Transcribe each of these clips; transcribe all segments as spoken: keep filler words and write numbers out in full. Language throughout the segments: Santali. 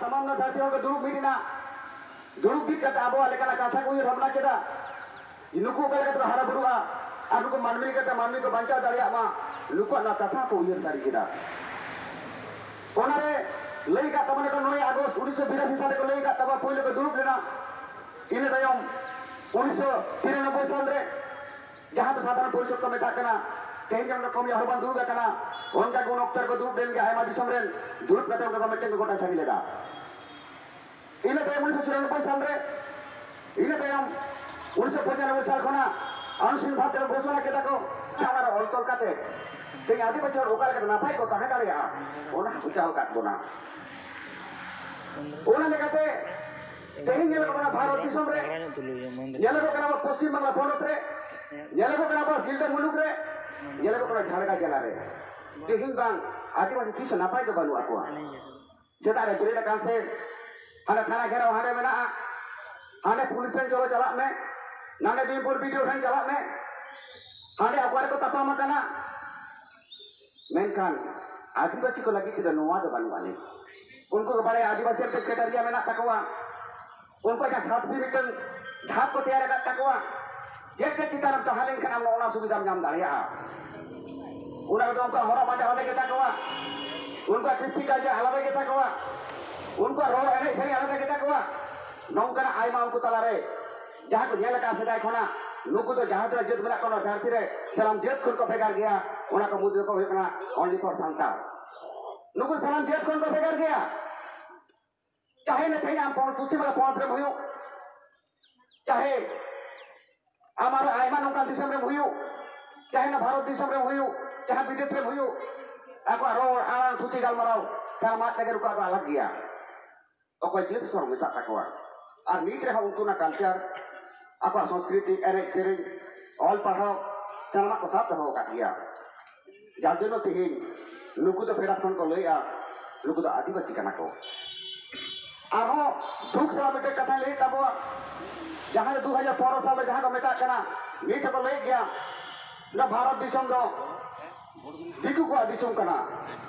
ᱥᱟᱱᱟᱢ ᱫᱷᱟᱹᱨᱛᱤ ᱦᱚᱲ ᱠᱚ ᱫᱩᱲᱩᱵ ᱢᱤᱫ ᱮᱱᱟ᱾ ᱫᱩᱲᱩᱵ ᱢᱤᱫ ᱠᱟᱛᱮ ᱟᱵᱚᱣᱟᱜ ᱞᱮᱠᱟᱱᱟᱜ ᱠᱟᱛᱷᱟ ᱠᱚ ᱩᱭᱦᱟᱹᱨ ᱵᱷᱟᱵᱽᱱᱟ ᱠᱮᱫᱟ᱾ ᱱᱩᱠᱩ ᱚᱠᱟ ᱞᱮᱠᱟ ᱛᱮᱠᱚ ᱦᱟᱨᱟ ᱵᱩᱨᱩᱜᱼᱟ ᱟᱨ ᱱᱩᱠᱩ ᱢᱟᱹᱱᱢᱤ ᱞᱮᱠᱟᱛᱮ ᱢᱟᱹᱱᱢᱤ ᱠᱚ ᱵᱟᱧᱪᱟᱣ ᱫᱟᱲᱮᱭᱟᱜ ᱢᱟ, ᱱᱩᱠᱩᱣᱟᱜ ᱱᱚᱣᱟ ᱠᱟᱛᱷᱟ ᱠᱚ ᱩᱭᱦᱟᱹᱨ ᱥᱟᱹᱨᱤ ᱠᱮᱫᱟ᱾ ᱚᱱᱟᱨᱮ ᱞᱟᱹᱭ ᱠᱟᱜ ᱛᱟᱵᱚᱱᱟ ᱠᱚ, ᱱᱚᱭ ᱟᱜᱚᱥᱴ ᱩᱱᱤᱥᱥᱚ ᱵᱤᱨᱟᱥᱤ ᱥᱟᱞ ᱨᱮᱠᱚ ᱞᱟᱹᱭ ᱠᱟᱜ ᱛᱟᱵᱚᱱᱟ, ᱯᱳᱭᱞᱳ ᱠᱚ ᱫᱩᱲᱩᱵ ᱞᱮᱱᱟ᱾ ᱤᱱᱟᱹ ᱛᱟᱭᱚᱢ ᱩᱱᱤᱥᱥᱚ ᱛᱤᱨᱟᱱᱚᱵᱵᱳᱭ ᱥᱟᱞ ᱨᱮ, ᱡᱟᱦᱟᱸ ᱫᱚ ᱥᱟᱫᱷᱟᱨᱚᱱ ᱯᱚᱨᱤᱥᱚᱫ ᱠᱚ ᱢᱮᱛᱟᱜ ᱠᱟᱱᱟ, ᱛᱮᱦᱮᱧ ᱡᱮᱢᱚᱱ ᱠᱚᱢ ᱧᱚᱜ ᱦᱚᱲ ᱵᱚᱱ ᱫᱩᱲᱩᱵ ᱟᱠᱟᱱᱟ, ᱚᱱᱠᱟ ᱜᱮ ᱩᱱ ᱚᱠᱛᱚ ᱨᱮᱠᱚ ᱫᱩᱲᱩᱵ ᱞᱮᱱ ᱜᱮᱭᱟ, ᱟᱭᱢᱟ ᱫᱤᱥᱚᱢ ᱨᱮᱱ ᱫᱩᱲᱩᱵ ᱠᱟᱛᱮ ᱚᱱᱠᱟ ᱠᱚ ᱢᱤᱫᱴᱮᱱ ᱠᱚ ᱜᱚᱴᱟ ᱥᱟᱹᱨᱤ ᱞᱮᱫᱟ᱾ ᱤᱱᱟᱹ ᱛᱟᱭᱚᱢ ᱩᱱᱤᱥᱥᱚ ᱪᱩᱨᱟᱱᱚᱵᱵᱳᱭ ᱥᱟᱞ ᱨᱮ, ᱤᱱᱟᱹ ᱛᱟᱭᱚᱢ ᱩᱱᱤᱥᱥᱚ ᱯᱚᱸᱪᱟᱱᱚᱵᱵᱳᱭ ᱥᱟᱞ ᱠᱷᱚᱱᱟᱜ ᱟᱹᱱᱩᱥᱴᱷᱟᱱᱤᱠ ᱵᱷᱟᱵ ᱛᱮᱠᱚ ᱜᱷᱳᱥᱚᱱᱟ ᱠᱮᱫᱟ ᱠᱚ, ᱡᱟᱦᱟᱸ ᱨᱮ ᱚᱞ ᱛᱚᱞ ᱠᱟᱛᱮ ᱛᱮᱦᱮᱧ ᱟᱹᱫᱤᱵᱟᱹᱥᱤ ᱦᱚᱲ ᱚᱠᱟ ᱞᱮᱠᱟᱛᱮ ᱱᱟᱯᱟᱭ ᱠᱚ ᱛᱟᱦᱮᱸ ᱫᱟᱲᱮᱭᱟᱜᱼᱟ, ᱚᱱᱟ ᱦᱚᱸᱠᱚ ᱪᱟᱞ ᱟᱠᱟᱫ ᱵᱚᱱᱟ᱾ ᱚᱱᱟ ᱞᱮᱠᱟᱛᱮ ᱛᱮᱦᱮᱧ ᱧᱮᱞᱚᱜ ᱠᱟᱱᱟ ᱵᱷᱟᱨᱚᱛ ᱫᱤᱥᱚᱢ ᱨᱮ, ᱧᱮᱞᱚᱜᱚᱜ ᱠᱟᱱᱟ ᱟᱵᱚ ᱯᱚᱥᱪᱤᱢ ᱵᱟᱝᱞᱟ ᱯᱚᱱᱚᱛ ᱨᱮ, ᱧᱮᱞᱚᱜᱚᱜ ᱠᱟᱱᱟ ᱟᱵᱚ ᱥᱤᱞᱫᱟᱹ ᱢᱩᱞᱩᱠ ᱨᱮ, ᱧᱮᱞᱚᱜᱚᱜ ᱠᱟᱱᱟ ᱡᱷᱟᱲᱜᱨᱟᱢ ᱡᱮᱞᱟ ᱨᱮ᱾ ᱛᱮᱦᱮᱧ ᱵᱟᱝ ᱟᱹᱫᱤᱵᱟᱹᱥᱤ ᱛᱤᱥ ᱦᱚᱸ ᱱᱟᱯᱟᱭ ᱫᱚ ᱵᱟᱹᱱᱩᱜ ᱟᱠᱚᱣᱟ᱾ ᱥᱮᱛᱟᱜ ᱨᱮ ᱵᱮᱨᱮᱫ ᱟᱠᱟᱱ ᱥᱮ ᱦᱟᱸᱰᱮ ᱛᱷᱟᱱᱟ ᱜᱷᱮᱨᱟᱣ ᱦᱟᱸᱰᱮ ᱢᱮᱱᱟᱜᱼᱟ, ᱦᱟᱸᱰᱮ ᱯᱩᱞᱤᱥ ᱴᱷᱮᱱ ᱪᱚᱞᱚ ᱪᱟᱞᱟᱜ ᱢᱮ, ᱱᱟᱸᱰᱮ ᱵᱤᱱᱯᱩᱨ ᱵᱤ ᱰᱤ ᱳ ᱴᱷᱮᱱ ᱪᱟᱞᱟᱜ ᱢᱮ, ᱦᱟᱸᱰᱮ ᱚᱠᱟ ᱨᱮᱠᱚ ᱛᱟᱯᱟᱢ ᱟᱠᱟᱱᱟ᱾ ᱢᱮᱱᱠᱷᱟᱱ ᱟᱹᱫᱤᱵᱟᱹᱥᱤ ᱠᱚ ᱞᱟᱹᱜᱤᱫ ᱛᱮᱫᱚ ᱱᱚᱣᱟ ᱫᱚ ᱵᱟᱹᱱᱩᱜ ᱟᱹᱱᱤᱡ᱾ ᱩᱱᱠᱩ ᱠᱚ ᱵᱟᱲᱟᱭᱟ ᱟᱹᱫᱤᱵᱟᱹᱥᱤ ᱢᱤᱫᱴᱮᱱ ᱠᱨᱟᱭᱴᱮᱨᱤᱭᱟ ᱢᱮᱱᱟᱜ ᱛᱟᱠᱚᱣᱟ, ᱩᱱᱠᱩᱣᱟᱜ ᱡᱟᱦᱟᱸ ᱥᱟᱛᱴᱤ ᱢᱤᱫᱴᱟᱝ ᱫᱷᱟᱯ ᱠᱚ ᱛᱮᱭᱟᱨ ᱟᱠᱟᱫ ᱛᱟᱠᱚᱣᱟ, ᱪᱮᱫ ᱪᱮᱫ ᱪᱮᱛᱟᱱ ᱨᱮᱢ ᱛᱟᱦᱮᱸ ᱞᱮᱱᱠᱷᱟᱱ ᱟᱢ ᱱᱚᱜᱼᱚ ᱱᱚᱣᱟ ᱥᱩᱵᱤᱫᱷᱟᱢ ᱧᱟᱢ ᱫᱟᱲᱮᱭᱟᱜᱼᱟ᱾ ᱚᱱᱟ ᱨᱮᱫᱚ ᱩᱱᱠᱩᱣᱟᱜ ᱦᱚᱨᱚᱜ ᱵᱟᱸᱫᱮ ᱟᱞᱟᱫᱟ ᱜᱮᱛᱟ ᱠᱚᱣᱟ, ᱩᱱᱠᱩᱣᱟᱜ ᱠᱨᱤᱥᱴᱤ ᱠᱟᱞᱪᱟᱨ ᱟᱞᱟᱫᱟ ᱜᱮᱛᱟ ᱠᱚᱣᱟ, ᱩᱱᱠᱩᱣᱟᱜ ᱨᱚᱲ ᱮᱱᱮᱡ ᱥᱮᱨᱮᱧ ᱟᱞᱟᱫᱟ ᱜᱮᱛᱟ ᱠᱚᱣᱟ᱾ ᱱᱚᱝᱠᱟᱱᱟᱜ ᱟᱭᱢᱟ ᱩᱱᱠᱩ ᱛᱟᱞᱟᱨᱮ ᱡᱟᱦᱟᱸ ᱠᱚ ᱧᱮᱞ ᱟᱠᱟᱫᱼᱟ ᱥᱮᱫᱟᱭ ᱠᱷᱚᱱᱟᱜ, ᱱᱩᱠᱩ ᱫᱚ ᱡᱟᱦᱟᱸ ᱛᱤᱱᱟᱹᱜ ᱡᱟᱹᱛ ᱢᱮᱱᱟᱜ ᱠᱚᱣᱟ ᱱᱚᱣᱟ ᱫᱷᱟᱹᱨᱛᱤ ᱨᱮ, ᱥᱟᱱᱟᱢ ᱡᱟᱹᱛ ᱠᱷᱚᱱ ᱠᱚ ᱵᱷᱮᱜᱟᱨ ᱜᱮᱭᱟ᱾ ᱚᱱᱟ ᱠᱚ ᱢᱩᱫᱽ ᱨᱮᱠᱚ ᱦᱩᱭᱩᱜ ᱠᱟᱱᱟ only for ᱥᱟᱱᱛᱟᱲ᱾ ᱱᱩᱠᱩ ᱥᱟᱱᱟᱢ ᱡᱟᱹᱛ ᱠᱷᱚᱱ ᱠᱚ ᱵᱷᱮᱜᱟᱨ ᱜᱮᱭᱟ᱾ ᱪᱟᱦᱮ ᱱᱮ ᱛᱮᱦᱮᱧ ᱟᱢ ᱯᱚᱱ-, ᱯᱚᱥᱪᱤᱢ ᱵᱟᱝᱞᱟ ᱯᱚᱱᱚᱛ ᱨᱮᱢ ᱦᱩᱭᱩᱜ, ᱪᱟᱦᱮ ᱟᱢ ᱟᱨᱚ ᱟᱭᱢᱟ ᱱᱚᱝᱠᱟᱱ ᱫᱤᱥᱚᱢ ᱨᱮᱢ ᱦᱩᱭᱩᱜ, ᱪᱟᱦᱮ ᱱᱚᱣᱟ ᱵᱷᱟᱨᱚᱛ ᱫᱤᱥᱚᱢ ᱨᱮᱢ ᱦᱩᱭᱩᱜ, ᱪᱟᱦᱮ ᱵᱤᱫᱮᱥ ᱨᱮᱢ ᱦᱩᱭᱩᱜ, ᱟᱠᱚᱣᱟᱜ ᱨᱚᱲ, ᱟᱲᱟᱝ, ᱛᱷᱩᱛᱤ, ᱜᱟᱞᱢᱟᱨᱟᱣ, ᱥᱟᱱᱟᱢᱟᱜ ᱛᱮᱜᱮ ᱱᱩᱠᱩᱣᱟᱜ ᱫᱚ ᱟᱞᱟᱜᱽ ᱜᱮᱭᱟ᱾ ᱚᱠᱚᱭ ᱡᱟᱹᱛ ᱥᱚᱲᱚ ᱢᱮᱥᱟᱜ ᱛᱟᱠᱚᱣᱟ᱾ ᱟᱨ ᱢᱤᱫ ᱨᱮᱦᱚᱸ ᱩᱱᱠᱩ ᱚᱱᱟ ᱠᱟᱞᱪᱟᱨ, ᱟᱠᱚᱣᱟᱜ ᱥᱚᱝᱥᱠᱨᱤᱛᱤ, ᱮᱱᱮᱡ ᱥᱮᱨᱮᱧ, ᱚᱞ ᱯᱟᱲᱦᱟᱣ, ᱥᱟᱱᱟᱢᱟᱜ ᱠᱚ ᱥᱟᱵ ᱫᱚᱦᱚ ᱟᱠᱟᱫ ᱜᱮᱭᱟ᱾ ᱡᱟᱨ ᱡᱚᱱᱱᱚ ᱛᱮᱦᱮᱧ ᱱᱩᱠᱩ ᱫᱚ ᱯᱷᱮᱰᱟᱛ ᱠᱷᱚᱱ ᱠᱚ ᱞᱟᱹᱭᱮᱜᱼᱟ, ᱱᱩᱠᱩ ᱫᱚ ᱟᱹᱫᱤᱵᱟᱹᱥᱤ ᱠᱟᱱᱟ ᱠᱚ᱾ ᱟᱨᱦᱚᱸ ᱫᱩᱠ ᱥᱟᱞᱟᱜ ᱢᱤᱫᱴᱮᱱ ᱠᱟᱛᱷᱟᱧ ᱞᱟᱹᱭᱮᱫ ᱛᱟᱵᱚᱣᱟ, ᱡᱟᱦᱟᱸ ᱫᱚ ᱫᱩ ᱦᱟᱡᱟᱨ ᱯᱚᱱᱨᱚ ᱥᱟᱞ ᱨᱮ ᱡᱟᱦᱟᱸ ᱠᱚ ᱢᱮᱛᱟᱜ ᱠᱟᱱᱟ, ᱱᱤᱛ ᱦᱚᱸᱠᱚ ᱞᱟᱹᱭᱮᱫ ᱜᱮᱭᱟ, ᱱᱚᱣᱟ ᱵᱷᱟᱨᱚᱛ ᱫᱤᱥᱚᱢ ᱫᱚ ᱫᱤᱠᱩ ᱠᱚᱣᱟᱜ ᱫᱤᱥᱚᱢ ᱠᱟᱱᱟ᱾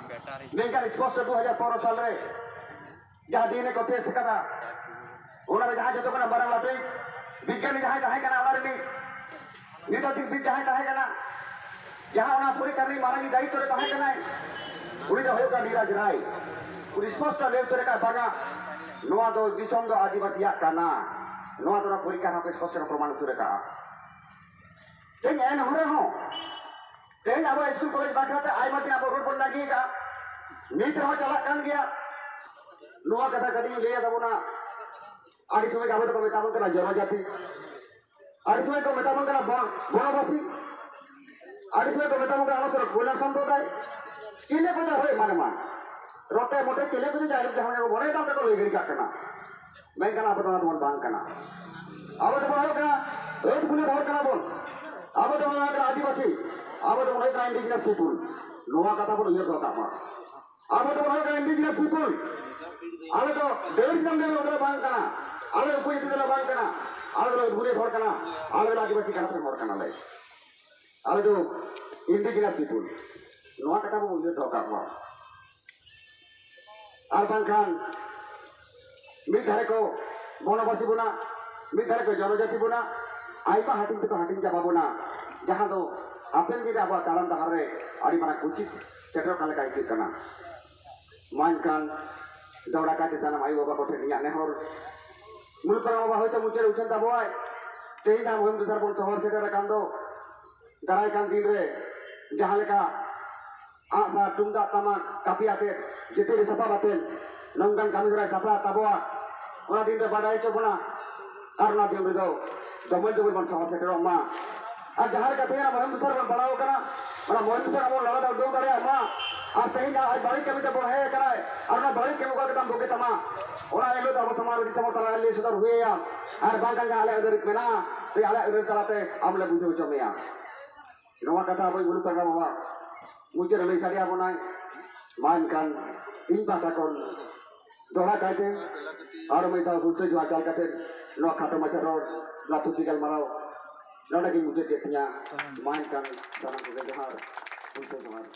ᱢᱮᱱᱠᱷᱟᱱ ᱥᱯᱚᱥᱴᱚ ᱫᱩ ᱦᱟᱡᱟᱨ ᱯᱚᱱᱨᱚ ᱥᱟᱞ ᱨᱮ ᱡᱟᱦᱟᱸ ᱰᱤ ᱮᱱ ᱮ ᱠᱚ ᱴᱮᱥᱴ ᱠᱟᱫᱟ, ᱚᱱᱟ ᱨᱮ ᱡᱟᱦᱟᱸ ᱡᱚᱛᱚ ᱠᱷᱚᱱᱟᱜ ᱢᱟᱨᱟᱝ ᱞᱟᱹᱴᱩ ᱵᱤᱜᱽᱜᱟᱱᱤ ᱡᱟᱦᱟᱸᱭ ᱛᱟᱦᱮᱸ ᱠᱟᱱᱟ, ᱚᱱᱟ ᱨᱤᱱᱤᱡ ᱱᱤᱛᱚᱜ ᱫᱤᱠᱵᱤᱫ ᱡᱟᱦᱟᱸᱭ ᱛᱟᱦᱮᱸ ᱠᱟᱱᱟ, ᱡᱟᱦᱟᱸ ᱚᱱᱟ ᱯᱚᱨᱤᱠᱠᱷᱟ ᱨᱤᱱᱤᱡ ᱢᱟᱨᱟᱝ ᱫᱟᱭᱤᱛᱛᱚ ᱨᱮ ᱛᱟᱦᱮᱸ ᱠᱟᱱᱟᱭ, ᱩᱱᱤ ᱫᱚ ᱦᱩᱭᱩᱜ ᱠᱟᱱᱟ ᱱᱤᱨᱟᱡᱽ ᱨᱟᱭ᱾ ᱩᱱᱤ ᱥᱯᱚᱥᱴᱚ ᱞᱟᱹᱭ ᱩᱛᱟᱹᱨ ᱟᱠᱟᱫ, ᱵᱟᱝᱟ, ᱱᱚᱣᱟ ᱫᱚ ᱫᱤᱥᱚᱢ ᱫᱚ ᱟᱹᱫᱤᱵᱟᱹᱥᱤᱭᱟᱜ ᱠᱟᱱᱟ, ᱱᱚᱣᱟ ᱫᱚ ᱚᱱᱟ ᱯᱚᱨᱤᱠᱠᱷᱟ ᱦᱚᱸ ᱥᱯᱚᱥᱴᱚ ᱠᱚ ᱯᱨᱚᱢᱟᱱ ᱩᱛᱟᱹᱨ ᱟᱠᱟᱫᱼᱟ᱾ ᱛᱮᱦᱮᱧ ᱮᱱ ᱦᱚᱨᱮ ᱦᱚᱸ, ᱛᱮᱦᱮᱧ ᱟᱵᱚ ᱥᱠᱩᱞ ᱠᱚᱞᱮᱡᱽ ᱵᱟᱠᱷᱨᱟ ᱛᱮ ᱟᱭᱢᱟ ᱫᱤᱱ ᱟᱵᱚ ᱨᱳᱰ ᱵᱚᱱ ᱞᱟᱹᱜᱤ ᱟᱠᱟᱫᱼᱟ, ᱱᱤᱛ ᱨᱮᱦᱚᱸ ᱪᱟᱞᱟᱜ ᱠᱟᱱ ᱜᱮᱭᱟ᱾ ᱱᱚᱣᱟ ᱠᱟᱛᱷᱟ ᱠᱟᱹᱴᱤᱡ ᱤᱧ ᱞᱟᱹᱭᱟ ᱛᱟᱵᱚᱱᱟ, ᱟᱹᱰᱤ ᱥᱚᱢᱚᱭ ᱜᱮ ᱟᱵᱚ ᱫᱚᱠᱚ ᱢᱮᱛᱟ ᱵᱚᱱ ᱠᱟᱱᱟ ᱡᱚᱱᱚᱡᱟᱛᱤ, ᱟᱹᱰᱤ ᱥᱚᱢᱚᱭ ᱠᱚ ᱢᱮᱛᱟ ᱵᱚᱱ ᱠᱟᱱᱟ ᱵᱚ-, ᱵᱚᱱᱚᱵᱟᱥᱤ, ᱟᱹᱰᱤ ᱥᱚᱢᱚᱭ ᱠᱚ ᱢᱮᱛᱟ ᱵᱚᱱ ᱠᱟᱱᱟ ᱟᱵᱚ ᱥᱚᱨᱚ ᱠᱚᱭᱞᱟ ᱥᱚᱢᱯᱨᱚᱫᱟᱭ, ᱪᱤᱞᱤ ᱠᱚᱪᱚ ᱦᱳᱭ ᱮᱢᱟᱱ ᱮᱢᱟᱱ, ᱨᱚᱴᱮ ᱢᱚᱴᱮ ᱪᱤᱞᱤ ᱠᱚᱪᱚ ᱡᱟᱭᱦᱳᱠ ᱡᱟᱦᱟᱸ ᱠᱚ ᱢᱚᱱᱮᱭᱮᱫᱟ ᱚᱱᱠᱟ ᱠᱚ ᱞᱟᱹᱭ ᱜᱤᱰᱤ ᱠᱟᱜ ᱠᱟᱱᱟ᱾ ᱢᱮᱱᱠᱷᱟᱱ ᱟᱵᱚ ᱫᱚ ᱚᱱᱟ ᱫᱚᱵᱚᱱ ᱵᱟᱝ ᱠᱟᱱᱟ᱾ ᱟᱵᱚ ᱫᱚᱵᱚᱱ ᱦᱩᱭᱩᱜ ᱠᱟᱱᱟ ᱟᱹᱫ ᱵᱩᱱᱤᱭᱟᱹᱫ ᱦᱚᱲ ᱠᱟᱱᱟ ᱵᱚᱱ᱾ ᱟᱵᱚ ᱫᱚᱵᱚᱱ ᱦᱩᱭᱩᱜ ᱠᱟᱱᱟ ᱟᱹᱫᱤᱵᱟᱹᱥᱤ᱾ ᱟᱵᱚ ᱫᱚᱵᱚᱱ ᱦᱩᱭᱩᱜ ᱠᱟᱱᱟ indigenous people᱾ ᱱᱚᱣᱟ ᱠᱟᱛᱷᱟ ᱵᱚᱱ ᱩᱭᱦᱟᱹᱨ ᱫᱚᱦᱚ ᱠᱟᱜ ᱢᱟ᱾ ᱟᱵᱚ ᱫᱚᱵᱚᱱ ᱦᱩᱭᱩᱜ ᱠᱟᱱᱟ indigenous people᱾ ᱟᱞᱮ ᱫᱚ ᱰᱟᱹᱱ ᱪᱮᱛᱟᱱ ᱨᱮ ᱫᱚᱞᱮ ᱵᱟᱝ ᱠᱟᱱᱟ᱾ ᱟᱞᱮ ᱫᱚ ᱩᱯᱚᱡᱟᱹᱛᱤ ᱫᱚᱞᱮ ᱵᱟᱝ ᱠᱟᱱᱟ᱾ ᱟᱞᱮ ᱫᱚ ᱟᱹᱫ ᱵᱩᱱᱤᱭᱟᱹᱫ ᱦᱚᱲ ᱠᱟᱱᱟ᱾ ᱟᱞᱮ ᱫᱚ ᱟᱹᱫᱤᱵᱟᱹᱥᱤ ᱜᱟᱱᱟᱛ ᱨᱮᱱ ᱦᱚᱲ ᱠᱟᱱᱟᱞᱮ᱾ ᱟᱞᱮ ᱫᱚ indigenous people᱾ ᱱᱚᱣᱟ ᱠᱟᱛᱷᱟ ᱵᱚᱱ ᱩᱭᱦᱟᱹᱨ ᱫᱚᱦᱚ ᱠᱟᱜ ᱢᱟ᱾ ᱟᱨ ᱵᱟᱝᱠᱷᱟᱱ ᱢᱤᱫ ᱫᱷᱟᱨᱮ ᱠᱚ ᱵᱚᱱᱚᱵᱟᱥᱤ ᱵᱚᱱᱟ, ᱢᱤᱫ ᱫᱷᱟᱨᱮ ᱠᱚ ᱡᱚᱱᱚᱡᱟᱛᱤ ᱵᱚᱱᱟ, ᱟᱭᱢᱟ ᱦᱟᱹᱴᱤᱧ ᱛᱮᱠᱚ ᱦᱟᱹᱴᱤᱧ ᱪᱟᱵᱟ ᱵᱚᱱᱟ, ᱡᱟᱦᱟᱸ ᱫᱚ ᱦᱟᱯᱮᱱ ᱫᱤᱱ ᱨᱮ ᱟᱵᱚᱣᱟᱜ ᱛᱟᱲᱟᱢ ᱰᱟᱦᱟᱨ ᱨᱮ ᱟᱹᱰᱤ ᱢᱟᱨᱟᱝ ᱠᱩᱪᱤᱛ ᱥᱮᱴᱮᱨᱚᱜ ᱠᱟᱱ ᱞᱮᱠᱟ ᱟᱹᱭᱠᱟᱹᱜ ᱠᱟᱱᱟ᱾ ᱢᱟ ᱮᱱᱠᱷᱟᱱ ᱫᱚᱦᱲᱟ ᱠᱟᱭᱛᱮ ᱥᱟᱱᱟᱢ ᱟᱭᱳ ᱵᱟᱵᱟ ᱠᱚᱴᱷᱮᱱ ᱤᱧᱟᱹᱜ ᱱᱮᱦᱚᱨ, ᱢᱩᱞᱩᱠ ᱯᱟᱨᱟ ᱵᱟᱵᱟ ᱦᱚᱭᱛᱳ ᱢᱩᱪᱟᱹᱫ ᱨᱮ ᱩᱪᱷᱟᱹᱱ ᱛᱟᱵᱚᱣᱟᱭ, ᱛᱮᱦᱮᱧ ᱡᱟᱦᱟᱸ ᱢᱩᱦᱤᱢ ᱫᱚᱥᱟᱨ ᱵᱚᱱ ᱥᱚᱦᱚᱨ ᱥᱮᱴᱮᱨ ᱟᱠᱟᱱ ᱫᱚ, ᱫᱟᱨᱟᱭ ᱠᱟᱱ ᱫᱤᱱ ᱨᱮ ᱡᱟᱦᱟᱸ ᱞᱮᱠᱟ ᱟᱜᱼᱥᱟᱨ, ᱛᱩᱢᱫᱟᱜ, ᱴᱟᱢᱟᱠ, ᱠᱟᱹᱯᱤ ᱟᱛᱮᱫ, ᱡᱟᱹᱛᱤ ᱨᱮ ᱥᱟᱯᱟᱵ ᱟᱛᱮᱫ ᱱᱚᱝᱠᱟᱱ ᱠᱟᱹᱢᱤ ᱦᱚᱨᱟᱭ ᱥᱟᱯᱲᱟᱣ ᱛᱟᱵᱚᱣᱟ, ᱚᱱᱟ ᱫᱤᱱ ᱨᱮ ᱵᱟᱰᱟᱭ ᱦᱚᱪᱚ ᱵᱚᱱᱟ᱾ ᱟᱨ ᱚᱱᱟ ᱫᱤᱱ ᱨᱮᱫᱚ ᱫᱚᱢᱮᱞ ᱫᱚᱢᱮᱞ ᱵᱚᱱ ᱥᱟᱦᱟ ᱥᱮᱴᱮᱨᱚᱜ ᱢᱟ᱾ ᱟᱨ ᱡᱟᱦᱟᱸ ᱞᱮᱠᱟ ᱛᱮᱦᱮᱧ ᱢᱚᱦᱮᱱ ᱫᱩᱥᱟᱨ ᱵᱚᱱ ᱯᱟᱲᱟᱣ ᱟᱠᱟᱱᱟ, ᱚᱱᱟ ᱢᱚᱦᱮᱱ ᱫᱩᱥᱟᱨ ᱟᱵᱚ ᱞᱟᱲᱟ ᱫᱚ ᱩᱰᱟᱹᱣ ᱫᱟᱲᱮᱭᱟᱜ ᱢᱟ᱾ ᱟᱨ ᱛᱮᱦᱮᱧ ᱡᱟᱦᱟᱸ ᱟᱡ ᱵᱟᱹᱲᱤᱡ ᱠᱟᱹᱢᱤ ᱛᱮ ᱵᱚᱲᱦᱮ ᱟᱠᱟᱱᱟᱭ, ᱟᱨ ᱚᱱᱟ ᱵᱟᱹᱲᱤᱡ ᱠᱟᱹᱢᱤ ᱚᱠᱟ ᱠᱟᱛᱟᱢ ᱵᱩᱜᱤ ᱛᱟᱢᱟ, ᱚᱱᱟ ᱮᱱᱦᱤᱞᱳᱜ ᱫᱚ ᱟᱵᱚ ᱥᱚᱢᱟᱡᱽ ᱨᱮ ᱫᱤᱥᱚᱢ ᱦᱚᱲ ᱛᱟᱞᱟ ᱨᱮ ᱞᱟᱹᱭ ᱥᱚᱫᱚᱨ ᱦᱩᱭ ᱟᱭᱟ᱾ ᱟᱨ ᱵᱟᱝᱠᱷᱟᱱ ᱡᱟᱦᱟᱸ ᱟᱞᱮᱭᱟᱜ ᱟᱹᱭᱫᱟᱹᱨᱤ ᱢᱮᱱᱟᱜᱼᱟ, ᱛᱮ ᱟᱞᱮᱭᱟᱜ ᱟᱹᱭᱫᱟᱹᱨᱤ ᱛᱟᱞᱟᱛᱮ ᱟᱢ ᱞᱮ ᱵᱩᱡᱷᱟᱹᱣ ᱦᱚᱪᱚ ᱢᱮᱭᱟ᱾ ᱱᱚᱣᱟ ᱠᱟᱛᱷᱟ ᱟᱵᱚᱭᱤᱡ ᱢᱩᱞᱩᱠ ᱯᱟᱨᱜᱟᱱᱟ ᱵᱟᱵᱟ ᱢᱩᱪᱟᱹᱫ ᱨᱮ ᱞᱟᱹᱭ ᱥᱟᱰᱮ ᱟᱵᱚᱱᱟᱭ᱾ ᱢᱟ ᱮᱱᱠᱷᱟᱱ ᱤᱧ ᱯᱟᱦᱴᱟ ᱠᱷᱚᱱ ᱫᱚᱦᱲᱟ ᱠᱟᱭᱛᱮ ᱟᱨ ᱢᱤᱫ ᱫᱷᱟᱣ ᱦᱩᱞᱥᱟᱹᱭ ᱡᱚᱦᱟᱨ ᱪᱟᱞ ᱠᱟᱛᱮ ᱱᱚᱣᱟ ᱠᱷᱟᱴᱚ ᱢᱟᱪᱷᱟ ᱨᱚᱲ, ᱱᱚᱣᱟ ᱛᱷᱩᱛᱤ ᱜᱟᱞᱢᱟᱨᱟᱣ ᱱᱚᱰᱮ ᱜᱤᱧ ᱢᱩᱪᱟᱹᱫ ᱠᱮᱫ ᱛᱤᱧᱟ᱾ ᱢᱟ ᱮᱱᱠᱷᱟᱱ ᱥᱟᱱᱟᱢ ᱠᱚᱜᱮ ᱡᱚᱦᱟᱨ, ᱦᱩᱞᱥᱟᱹᱭ ᱡᱚᱦᱟᱨ᱾